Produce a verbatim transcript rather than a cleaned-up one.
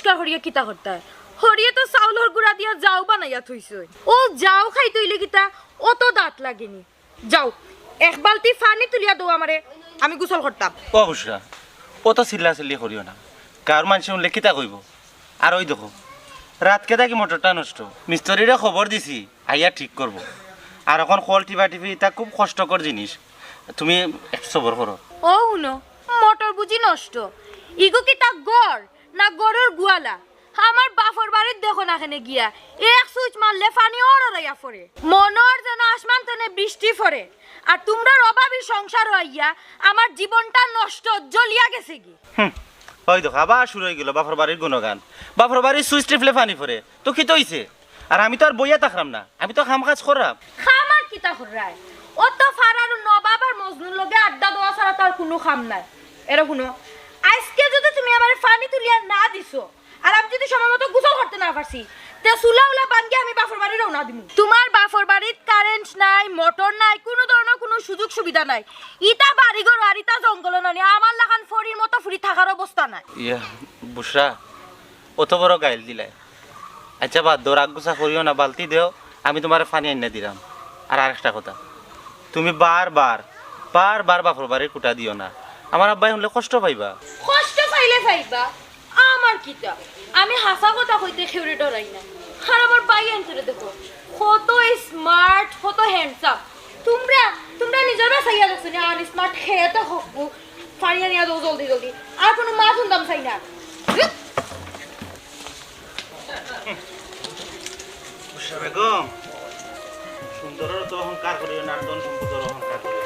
ইতা করিয়া কিতা করতায়? হরিয়ে তো চাউলর গুড়া দিয়া যাও বানাইয়া থইছইন। ও যাও খাইতে অইলে কিতা অত দাঁত লাগেনি? যাও, এক বালতি পানি তুলিয়া দেও আমারে, আমি গোসল করতাম। ও বুশরা, অত চিল্লাচিল্লি করিও না, গাঁওর মানষে হুনলে কিতা কইবো? আর ওই দেখো, রাইতকে দেখি মোটরটা নষ্ট, মিস্ত্রিরে খবর দিছি, আইয়া ঠিক করবো। আর অখন কল টিপাটিপি, ইতা খুব কষ্টকর জিনিস, তুমি একটু সবর করো। ও হুনো, মোটর বুঝি নষ্ট? ইগু কিতা ঘর না ঘরর গুয়ালা? আমার বাফর বাড়িত দেখো না কেনে গিয়া, এক সুইচ মারলে পানি অররাইয়া পড়ে। মনো অর যেন আসমান তনে বৃষ্টি পড়ে। আর তুমরার অভাবী সংসারো আইয়া আমার জীবনটা নষ্ট, জ্বলিয়া গেছেগি। হুম, ওই দেখো, আবার শুরু অইগেলো বাফর বাড়ির গুণগান। বাফর বাড়ির সুইচ টিপলে পানি পড়ে, তো কিতা অইছে? আর আমি তো আর বইয়া থাকরাম না, আমি তো কাম কাজ কররাম। কাম আর কিতা কররায়? অত পাড়ার নবাব আর মজনুর লগে আড্ডা দেওয়া ছাড়া তো আর কুনু কাম নাই। এরে হুনো, আইজকে যুদি তুমি আমারে পানি তুলিয়া না দিছো, আর আমি যুদি সময় মতো গোসল করতে না পারছি, তে চুলা উলা ভাঙ্গিয়া আমি বাফর বাড়ি রওনা দিমু। তুমার বাফর বাড়িত কারেন্ট নাই, মোটর নাই, কুনু ধরনর কুনু সুযোগ সুবিধা নাই। ইতা বাড়িঘর আর ইতা জঙ্গলো নানি, আমার লাখান ফড়ির মতো ফুড়ি থাকার অবস্থা নাই। ইয়া, বুশরা, অত বড় গাইল দিলায়। আচ্ছা, বাদ দেও, রাগ গুসা করিও না, বালতি দেও, আমি তুমারে পানি আনিয়া দিরাম। আর আরেকটা কথা, তুমি বারবার, বারবার বাফর বাড়ির খুটা দিও না, আমার আব্বায় হুনলে কষ্ট পাইবা। কষ্ট পাইলে পাইবা, আমার কিতা? আমি হাছা কথা কইতে কেউরে ডরাই না। আর আমার ভাইয়াইন্তরে দেখো, কত স্মার্ট, কত হ্যান্ডসাম। তুমরা, তুমরা নিজর বায় চাইয়া দেখছো নি, আনস্মার্ট খেতে হকবো। পানি আনিয়া দেও জলদি জলদি, আর কুনু মাত হুনতাম চাই না। উষা বেগম, সুন্দরর তো অহংকার করিও না, আর ধন সম্পদর অহংকার করিও